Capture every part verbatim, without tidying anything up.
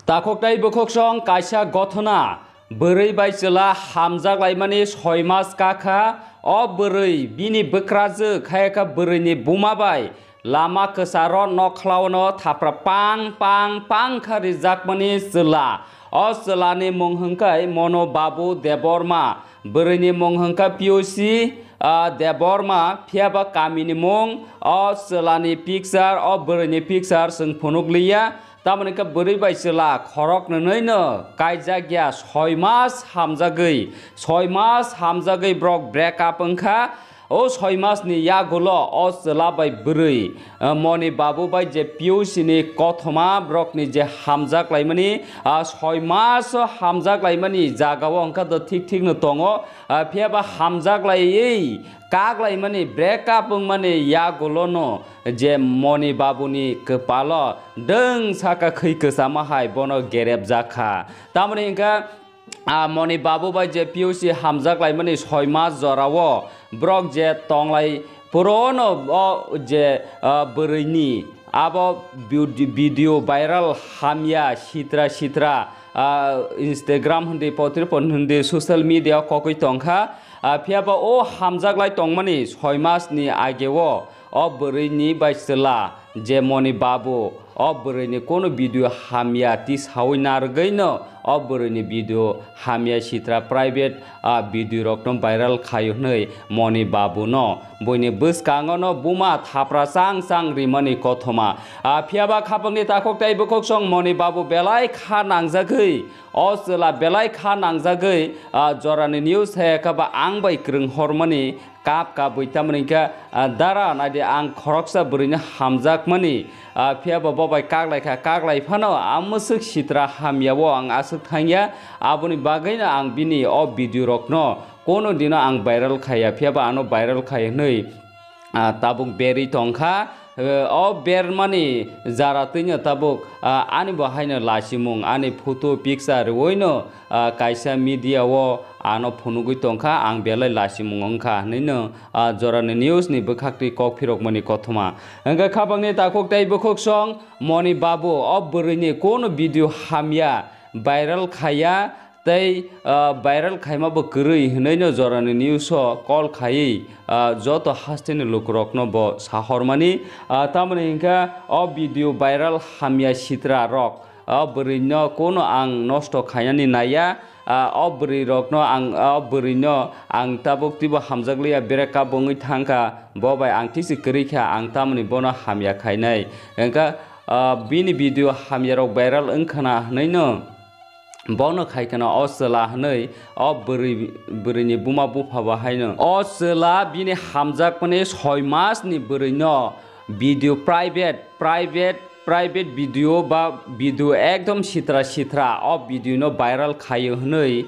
Takhuk tei bukhuksong kaisa gothona, bwrwi bai chwla hamjak laimani soi mas kakha. O bwrwi bini bwkrajwk hai kha bwrwini buma bai lama kwcharo nokhlao no thapra pang pang pang kha rijakmani chwla. O chwlani mung hwnkhe Mono Babu Debbarma, bwrwini mung hwnkhe Piyushi, ah, Debbarma, phiya ba kamini mung. O chwlani picture, o bwrwini picture chwng phunuk liya. Tamoni khe bwrwi bai chwla khorok nwnwi no kaijak ya, soi mas hamjagwi, soi mas hamjagwi borok break up wngkha. O soi mas ni yagulo o chwla bai bwrwi, eh, Moni Babu bai je Piyushi ni kothoma borok ni je hamjak laimani, ah, soi mas o hamjak laimani jaga o wngkha do thik thik no tongo, ah, phiya ba hamjak laiwi kak laimani, break up wngmani yagulo no je Moni Babu ni kwpalo dwng saka khwi kwchama hai bono gerep jakha. Tamoni hwnkhe, ah, Moni Babu bai je Piyushi hamjak laimani soi mas jorao borok je tonglai puro no o je, ah, bwrwini abo bid-, video viral hamya sitra sitra, ah, Instagram hwndi, potripon hwndi, social media o kokwi tongkha. Ah, phiya ba o hamjak lai tongmani soi mas ni age o, o bwrwini bai chwla je Moni Babu, o bwrwini kono video hamya tisawi narwgwi no o bwrwini video hamya sitra private, ah, video rok no viral khaio hwnwi Moni Babu no buini bwskango no buma thapra chang chang rimani kothoma. Ah, phiya ba khapangni takhuk tei bukhuksong Moni Babu belai kha nangjagwi, o chwla belai kha nangjagwi, ah, jorani news hai kha ba ang bai kwrwng hormani kap kabwi, tamoni hwnkhe, ah, dara naidi ang khoroksa bwrwino hamjakmani, ah, phiya ba bo bai kaklai kha, kaklai phano a mwswk sitra hamya o ang aswk thangya, aboni bagwino ang bini o video rokno kono dino ang viral khaiya, phiya ba ano viral khai hwnwi, ah, tabuk berwi tongkha. Eh, o bermani jara twino tabuk, ah, ani bo haino lachimung, ani photo picture rwino, ah, kaisa media o ano phunugwi tongkha, ang belai lachimung wngkha hwnwino, ah, jorani news ni bwkhaktwi kok phirokmani kothoma. Hwnkhe khapangni takhuk tei bukhuksong Moni Babu o bwrwini kono video hamya viral khaiya, tei, ah, viral khaima bo kwrwi hwnwi no jorani news o call khaiwi, ah, joto hasteni lukurokno bo sahormani. Ah, tamoni hwnkhe o video viral hamya sitra rok, o bwrwino kono ang nosto khainani naiya. Ah, o bwrwi rokno ang, o bwrwino ang tabuk twibo hamjakliya, break up wngwi thangkha, bo bai ang tisi kwrwi kha, ang tamoni bono hamya khainai. Hwnkhe, ah, bini video hamya rok viral wngkhana hwnwi no. Bono khai kheno o chwla hwnwi o bwrwi, bwrwini buma bupha bo haino. O chwla bini hamjakmani soi mas ni bwrwi no video private, private, private video ba video ekdom sitra sitra o video no viral khaio hwnwi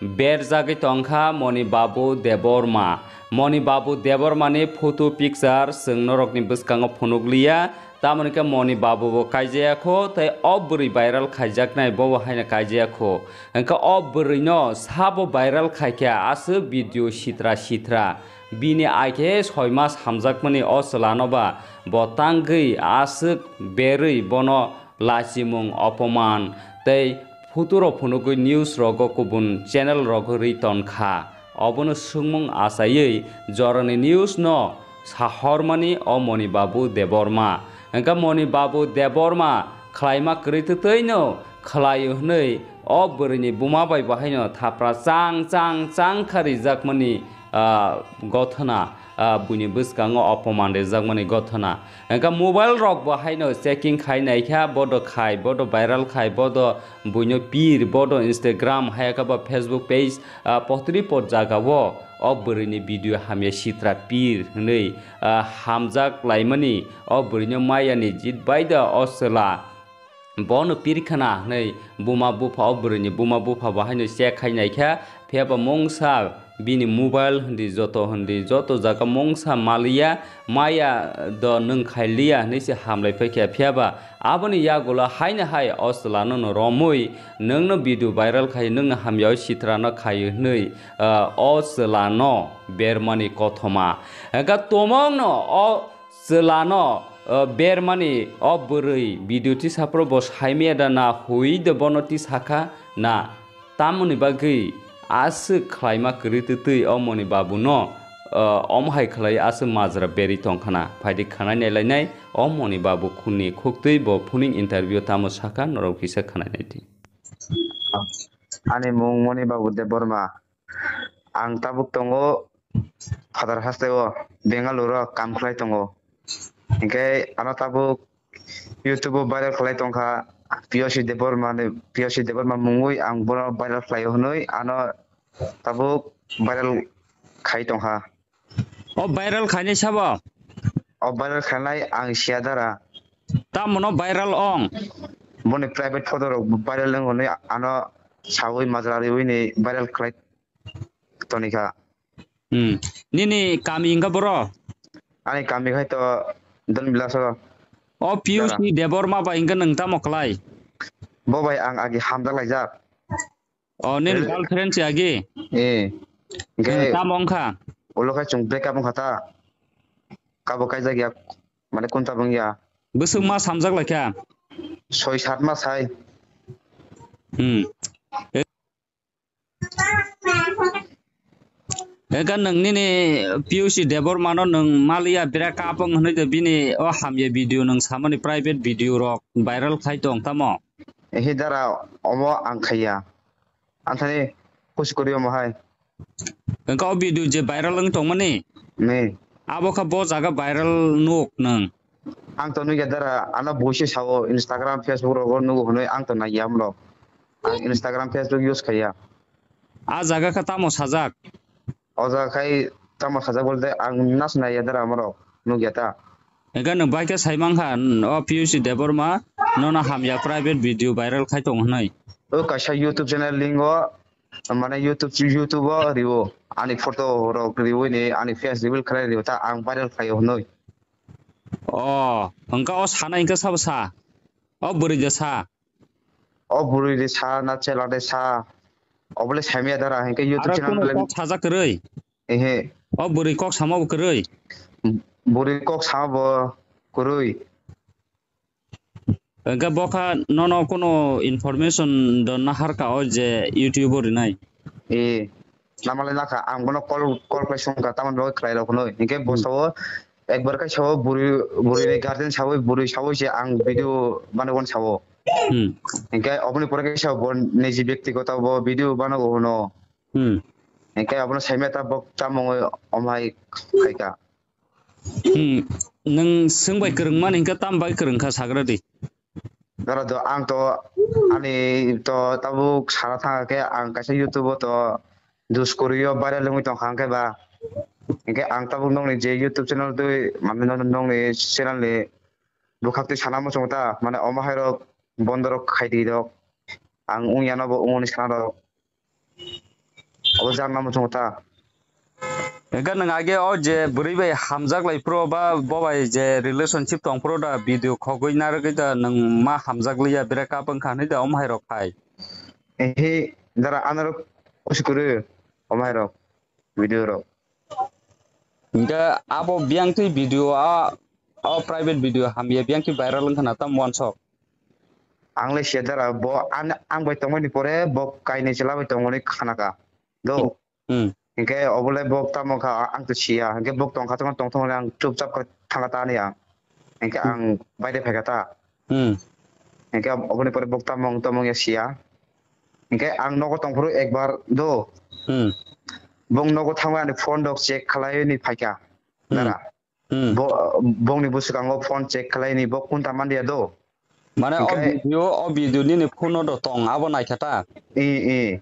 berjagwi tongkha Moni Babu Debbarma. Moni Babu Debbarma ni photo picture chwng norokni bwskango phunukliya. Tamoni khe Moni Babu bo kaijaya kho, tei o bwrwi viral khaijaknai bo bo haino kaijaya kho. Hwnkhe o bwrwino sabo viral khaikha aswk video sitra sitra. Bini aikhe soi mas hamjakmani o chwlano ba bo tangwi aswk berwi bono lachimung, opoman tei photo rok phunugwi news rogo kubun channel rogo rwi tonkha. Obono swngmung achaiwi jorani news no sahormani o Moni Babu Debbarma. Hwnkhe Moni Babu Debbarma khlaima kwrwi twtwino khlaio hwnwi o bwrwini buma bai bo haino thapra chang chang chang kha rijakmani, ah, gothona, ah, buini bwskango opoman rijakmani gothona. Hwnkhe mobile rok bo haino checking khai naikha, bodo khai, bodo viral khai, bodo buino pir, bodo Instagram, hayakhe bo Facebook page, ah, potri pot jaga o, o bwrwini video hamya sitra pir hwnwi, ah, hamjak laimani, o bwrwino mayani jit baida o chwla. Bono pirkhana hwnwi buma bupha, o bwrwini buma bupha bo haino check khai naikha, phiya ba mungsa bini mobile hwndi joto hwndi joto jaga mungsa maliya, maya do nwng khailiya hwnwi se hamlai phaikha, phiya ba aboni yagulo haino hai o chwlano no romwi nwngno video viral khai nwngno hamya o sitrano khai hwnwi, ah, o chwlano bermani kothoma. Hwnkhe tomongno o chwlano O bermani o bwrwi video tisa phuru bo saimaya da na hoi de bono tisakha na? Tamoni bagwi aswk khlaima kwrwi twtwi o moni babuno, o, omo hai khlai aswk majra berwi tongkhana? Phaidi khwnai nai lainai o moni babu khunni khuktwi bo phuning interview tamo sakha norok kisa khwnai naidi. Ani mung moni babu Debbarma. Ang tabuk tongo Phatar hasteo, Bengaluru o kam khlai tongo. Hinkhe ano tabuk YouTube o viral khlai tongkha, P O C Debbarma ni, P O C Debbarma mungwi ang bono viral khlaio hwnwi ano tabuk viral khai tongkha. O viral khainai sabo? O viral khainai ang siya dara. Tamono viral ong? Boni private photo rok viral wng hwnwi ano sawi majra riwi ni viral khlai tonikha. Hmm. Nini kami wngkha boro? Ani kami khai to Don Bilaso. O P U C Debbarma bai wngkha nwng tamo khlai? Bo bai ang agi hamjak laijak. O nini girlfriend si agi? Eh. Nwng tamo wngkha? Ulo khai chwng break up wngkha ta. Kabo kaijak ya, mane kunta bwngya. Bwswk ma samjak laikha? Soi sat ma sai. Hmm. Eka nwng nini P U C Debbarma no nwng maliya bira kapwng hwnwi de bini o hamya video nwng samani private video rok viral khai tong tamo? Ehe dara omo ang khaiya. Anthani kusi kori omo hai. Eka o video je viral wng tongmani? Ni. Abo kha bo jaga viral nuk nwng? Ang to nugya dara, ano buisi sao Instagram, Facebook rogo nugo hwnwi ang to naiya amlo. Ang Instagram, Facebook use khaiya. A jaga kha tamo sajak? O jaga khai tamo sajak bolte ang nas naiya dara amorok nugya ta. Ega nwng bai khe sai mankha, n-, o P U C Debbarma nono hamya private video viral khai tong hwnwi. O kaisa YouTube channel link o, mane YouTube, YouTube o rio ani photo rok riwi ni ani face reveal khlai rio ta ang viral khlaio hwnwi. O, hwnkha o sana hwnkha sabo sa? O bwrwi de sa? O bwrwi de sa na chela de sa? Obole saimaya dara hwnkhe YouTube channel kok sajak kwrwi? Ehe. O bwrwi kok sama bo kwrwi? Bwrwi kok sama bo kwrwi. Hwnkhe bokha nono kunu information do naharka o je YouTube o rinai? Eh, namalai nakha, ang bono call, call khlai songkha, tamoni bagwi khlai rok hwnwi. Hinkhe bo sao, ekbar khe sao bwrwi, bwrwini guardian sawi, bwrwi sawi se ang video banai wan sao. Hmm. Hinkhe oboni pore khe sao bo niji byaktigoto bo video banago hwno. Hmm. Hinkhe abono saimaya ta bo chamungwi omhai khaika. Hmm, nwng swngbai kwrwngmani hinkhe tam bai kwrwngkha sagra di. Dara do ang to ani to tabuk sana thangkha khe ang kaisa YouTube o to dus kwrwi o viral wngwi tongkha hwnkhe ba. Hinkhe ang tabuk nokni je YouTube channel twi mane nokni channel ni bwkhak twi sana muchungo ta mane omo hai rok bondo rok khai di rok. Ang wngya no bo wngmani sana rok. Abo janma muchungo ta. Ega nwng age o je bwrwi bai hamjak lai phuru ba bo bai je relationship tong phuru da video khogwi narwgwi da nwng ma hamjak liya break up wngkha hwnwi da omo hai rok phai. Ehe dara ano rok kusi kwrwi omo hai rok video rok. Hinkhe abo biyang twi video a, o private video hamya biyang twi viral wngkha na tam wansok. Ang le siya dara bo an-, ang bai tongmani pore bo kainwi chwla bai tongmani khanaka. Do. Hmm. Hinkhe obole bo tamo kha ang to siya. Hinkhe bo tongkha tongkha tongthok ang chupchap khe thangkha ta ani ang. Hinkhe ang baide phaikha ta. Hmm. Hinkhe oboni pore bo tamo tamo ya siya. Hinkhe ang nogo tongphuru ekbar do. Hmm. Bong nogo thangwi ani phone rok check khlaiwi ni phaikha. Hmm. Dara. Hmm. Bo, bongni bwskango phone check khlaini bo kunta manliya do. Mane o video, o video nini phone o do tong, abo naikha ta? I, i.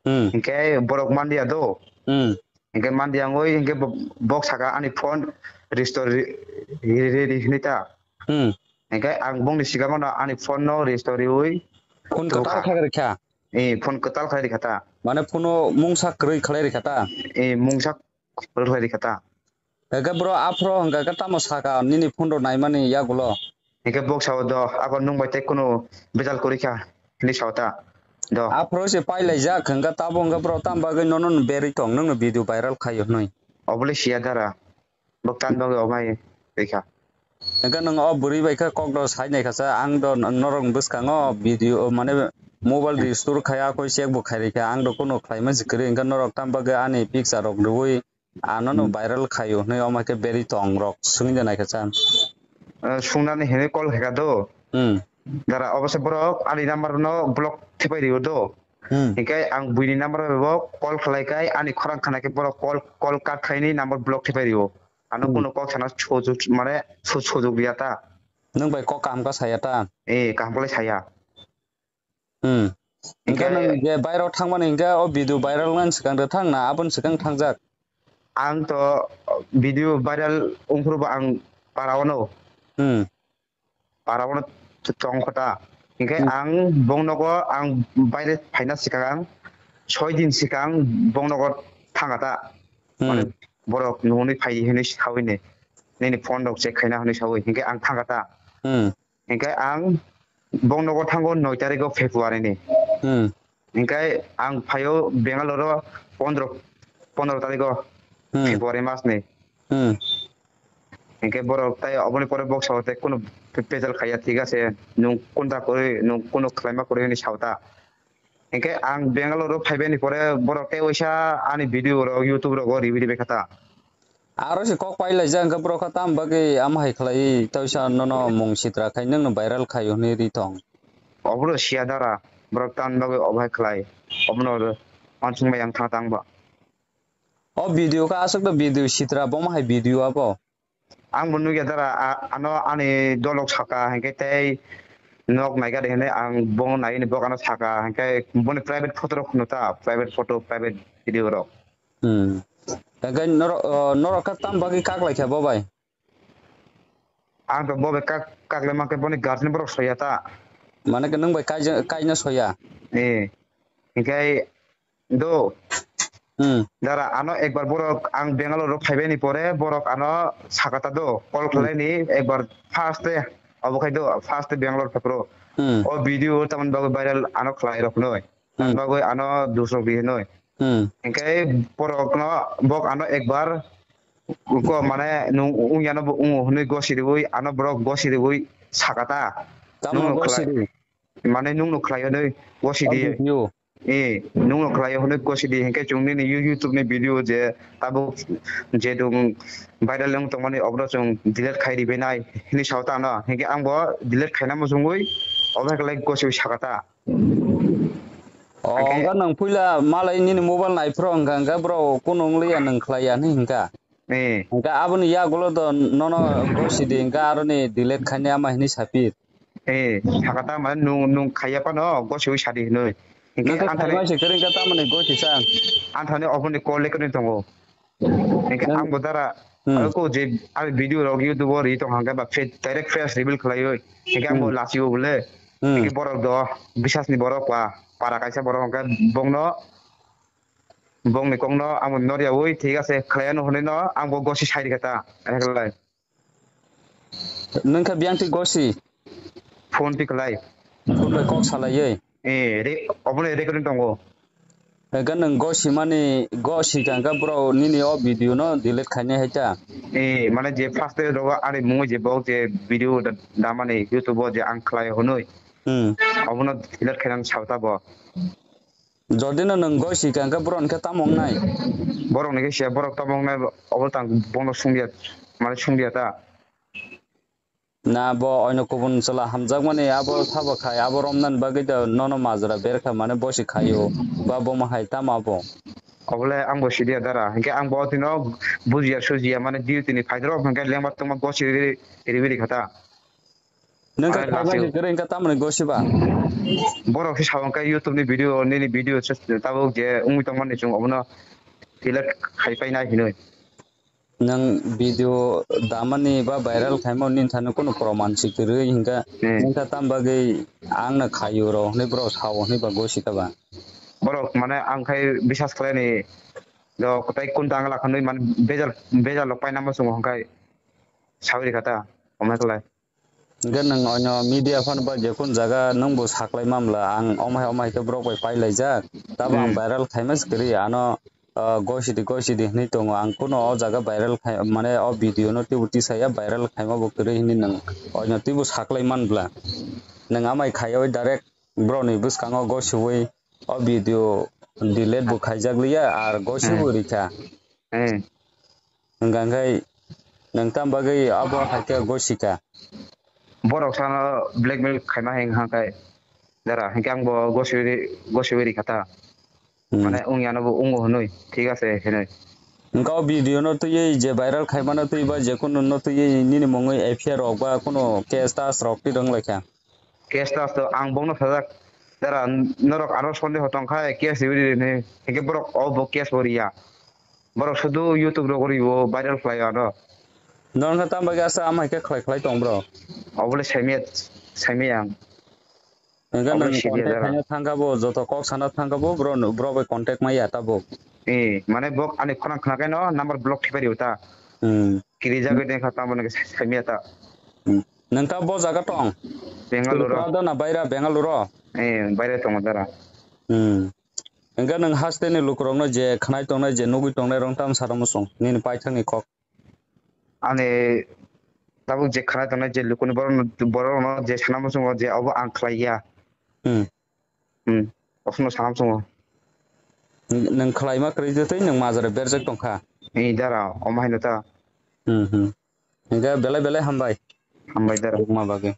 Hmm. Hinkhe borok manliya do. Hmm. Hinkhe manliya wngwi hinkhe bo-, bok saka ani phone restore ri-, ri-, ri-, ri-, hwnwi ta. Hmm. Hinkhe ang bongni sigamono ani phone no restore riwi phone kwtal kha. Kha rikha? I, phone kwtal khlai rikha ta. Mane phone o mungsa kwrwi khlai rikha ta? I, mungsa kwrwi khlai rikha ta. Hwnkhe bro, aphro hwnkha khe tamo saka nini phone rok naimani yagulo? Hwnkhe bok sao do, abo nwng bai tei kunu bejal kwrwi kha, hinwi sao ta. Do. Aphro se pailaijak hwnkha, tabo hwnkha bro, tamo bagwi nono berwi tong, nwngno video viral khaio hwnwi. Obole siya dara. Bok tan bagwi omai rikha. Hwnkhe nwng o bwrwi bai khe kok do sai nai kha sa, ang do norok bwskango video mane mobile restore khai a koi check bo khai rikha, ang do kuno khlaima se kwrwi, hwnkhe norok tam bagwi ani picture rok rwui ano no viral khaio hwnwi omo khe beri tong rok swngwi de nai kha sa. Eh, sungnani hinwi call khaikha do. Hmm. Dara, obo se borok ani number no block thepai rio do. Hmm. Hinkhe ang buini number bai bo call khlai kai ani khorang khna khe borok call, call cut khaini number block thepai rio. Ano Hmm. kuno kok sana sojok, mane so-, sojok ya ta. Nwng bai kok kaham kha saya ta? Eh, kaham khlai saya. Hmm. Hwnkhe Hwnkhe nwng je bairok thangmani hwnkhe o video viral wngna swkang de thang na aboni swkang thangjak? Ang to video viral wngphuru bo ang para ono. Hmm. Para ono tong kho ta. Hwnkhe Hmm. ang bong nogo ang baire phaina swkang ang soi din swkang bong nogo thanga ta. Hmm. Mane borok nungni phai hinwi sawi ni. Nini phone rok check khaina hinwi sawi. Hwnkhe ang thanga ta. Hmm. Hinkhe ang bong nogo thango noi tarikgo February ni. Hmm. Hinkhe ang phaio Bangalore o pondro, pondro tarikgo Hmm. February mas ni. Hmm. Hinkhe borok tai oboni pore bok sao tei kunu pe-, pejal khaiya, thik ase, nwng kunta kwrwi, nwng kunu khlaima kwrwi hwnwi sao ta. Hinkhe ang Bangalore o phaibai ni pore borok tei waisa ani video rok YouTube rogo riwi ribai kha ta. Aro se kok pai laijak, hwnkhe borok kha tam bagwi ama hai khlai, tei sa nono mung sitra khai nwngno viral khai hwnwi ri tong. Obono siya dara, borok tam bagwi obo hai khlai, obono uansukmai ang tha tang ba. O video kha aswk do video sitra, bomo hai video abo. Ang bo nugya dara, a-, ano ani dolok saka, hinkhe tei nok naiga de hinwi ang bono nai ni bok ano saka, hinkhe boni private photo rok khunu ta, private photo, private video rok. Hmm. Hinkhe norok, o, norok kha tam bagwi kak lai kha bo bai? Ang to bo bai kak, kak lai mankhe boni guardian borok soya ta. Mane khe nwng bai kaija-, kaina soya? Eh. Hinkhe do. Hmm. Dara ano ekbar borok ang Bangalore o phaibai ni pore borok ano sakata do call Hmm. khlai ni ekbar first day obo khai do first day Bangalore phai pro. Hmm. O video tamoni bagwi viral ano khlai rok noi. Hmm. Tamoni bagwi ano dusrok di noi. Hmm. Hinkhe borok no bok ano ekbar ko mane nung ung yano bo ung hwnwi gosi riwi ano borok gosi riwi sakata. Tamo Nung gosi khlai-, riwi? Mane nungno khlai hwnwi gosi di. Audio. Eh, nungno khlai hwnwi gosi di, hinkhe chwng nini You-, YouTube ni video je tabuk je dung viral wng tongmani obono chwng delete khai ribai nai hinwi sao ta ano, hinkhe ang bo delete khaina muchungwi obo hai khlai gosi saka ta. O, Hinkhe wngkha nwng puila malai nini mobile naiphuru wngkha, wngkha bro kunu wngliya nwng khlaiya hinwi hinkha. Eh. Hingke aboni yagulo do nono gosi di, hingke aroni delete khaini ama hinui sapir. Eh, sakata mane nung, nung khaiya phano gosiui sadi hinui. Hingke Nung khe anthani khaima se kwrwi hingke tamoni gosi sa. Anthani oboni call record ni tongo. Hingke Nung ang bo dara, Hmm. ako je, ang video rok YouTube o ri tong hingke ba fe-, direct face reveal khlaiui. Hingke ang bo Hmm. lachio bole. Hmm. Hingke borok do, bisas ni borok ba, para kaisa borok hingke bongno Bongni kokno amo noriyaui, thik ase, khlaiano hwnwi no ang bo gosi sai rikha ta, aheklai. Nwng khe biyang twi gosi? Phone twi klai. Phone bai kok salaiwi? Eh, re-, obono recording tongo. Ega nwng gosi mani, gosi kha hwnkhe borok nini o video no delete khainai hai ta? Eh, mane je first day rogo ani mungwi je bo je video da-, damani YouTube o je ang khlai hwnwi. Hmm. Obono delete khainani sao ta bo. Jodi no nwng goi sika hwnkhe borok hwnkhe tamo wngnai? Borok ni khe siya, borok tamo wngnai, obo tang bono sungya, mane sungya ta. Na bo oino kubun chwla hamjakmani abo sabo khai, abo romnani bagwi da nono majra berkha, mane bosi khaio, ba bomo hai tamo abo? Obole ang bo sidiya dara, hinkhe ang bo tino bujiya sujiya, mane duty ni phaidorok hinkhe lengma tongma gosi riri riri kha ta. Nwng khe Are khaimani lachio. Kwrwi wngkha tamoni gosiba? Borok se sao wngkha YouTube ni video, nini video se tabuk je wngwi tongmani chwng obono delete khai painai hinwi. Nwng video damani ba viral khaima nini thani kunu proman si kwrwi hwnkha Hmm. nwng khe tam bagwi ang no khaio rw hwnwi borok sao hwnwi ba gosi kha ba? Borok mane ang khai bisas khlaini do kwtai kun tang lakha nwi man bejal, bejal rok paina muchungo hwnkhe sawi rikha ta, omo khlai. Hingke nwng oino media phano ba jekun jaga nwng bo saklai mamla, ang omo hai omo hai khe borok bai pailaijak, tabo ang Hmm. Viral khaima se kwrwi, ano ah, gosidi, gosidi hinwi tongo. Ang kuno o jaga viral khai, mane o video no teibo tisaya viral khaima bo kwrwi hinwi nwng oino teibo saklai man bla. Nwng amai khaiwi direct borokni bwskango gosiwi o video delete bo khaijak liya, ar gosibo Hmm. rikha. Hmm. Hwnkha khe nwng tam bagwi abo hai khe gosika? Borok sano blackmail khaima hwnkha khe dara, hwnkhe ang bo gosiwi, gosiwi rikha ta. Hmm. Mane wngya no bo wngo hwnwi, thik ase hinwi. Hwnkha o video no twiwi je viral khaimano twi ba je kunu no twiwi nini mungwi F I R rok ba kunu case tas rok twi rwng laikha? Case tas to ang bokno sajak, dara norok aro sondeho tongkha case riwi rini, hwnkhe borok o bo case bo riya. Borok sudu YouTube rok riwo viral khlai ano. Norok tam bagwi asa ama hai khe khlai khlai tong bro. Obole saimya, saimya ang. Hwnkhe Obo nwng sidi contact dara. Khaina thangkha bo, joto kok sana thangkha bo, bro, bro bai contact maya tabuk. Eh, mane bok ani khorang khna khe no number block thipari uta. Hmm. Kiri jagwi den kha tamoni khe sai-, saimya ta. Hmm. Nwng ta bo jaga tong? Bangalore. Kolkata na baira Bangalore? Eh, baira tongo dara. Hmm. Hwnkhe nwng haste ni lukurokno je khnai tongnai, je nugwi tongnai rok tam sara muchung nini paithakni kok? Ani tabuk je khana tongnai je lukuni borok, borok no je sana muchungo je obo ang khlai ya. Hmm. Hmm. Ophno sana muchungo. Nwng khlaima kwrwi twi nwng majra berjak tongkha. Ni dara, omo haino ta. Hmm, hmm. Hwnkhe belai belai hambai. Hambai dara. Rwngma bagwi.